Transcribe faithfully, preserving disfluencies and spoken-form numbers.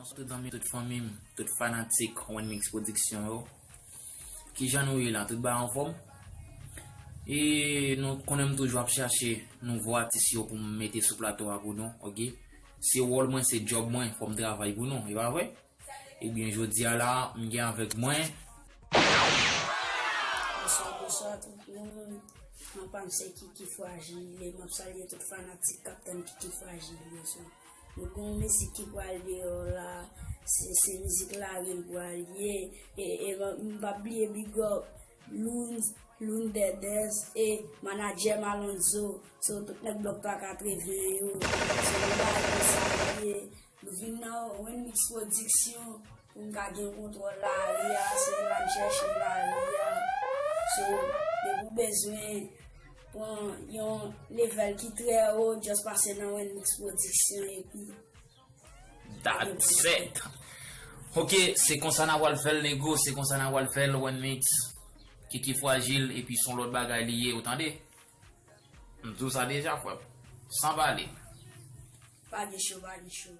Tout zanmi, tout fanmi m, tout fanatik One Mix Production yo. Kijan nou ye la? Tout bagay anfòm? E nou konnen m toujou ap chache nouvo atis yo pou m mete sou plato a pou nou, oke? Se wòl mwen, se djòb mwen, fò m travay pou nou, e pa vre? Ebyen, jodi a la, m gen avèk mwen. Bonswa, bonswa tout moun. Non pa m se Kiki Frajil, e m ap salye tout fanatik k ap tann Kiki Frajil yo. So, nou gen yon mizik ki pral deyò la, se, se mizik lari l pral ye. E, e m, m p ap bliye big up Loun, Loun Dèdès e manadjè m Alonzo. So, tout nèg blòk pa katreven yo. Se yon bagay konsa l ye. Nou vin nan One Mix Production pou n ka gen kontwòl lari a, se la n chèche lari a. So, depi w bezwen pran yon level ki trè wo, just pase nan One Mix Production epi That's it. Ok, se konsa n a pral fè l, nego, se konsa n a pral fè l, One Mix. Kiki Frajil, epi se yon lòt bagay li ye, ou tande? M di w sa deja, frè m. San pale. Pa gen cho, pa gen cho.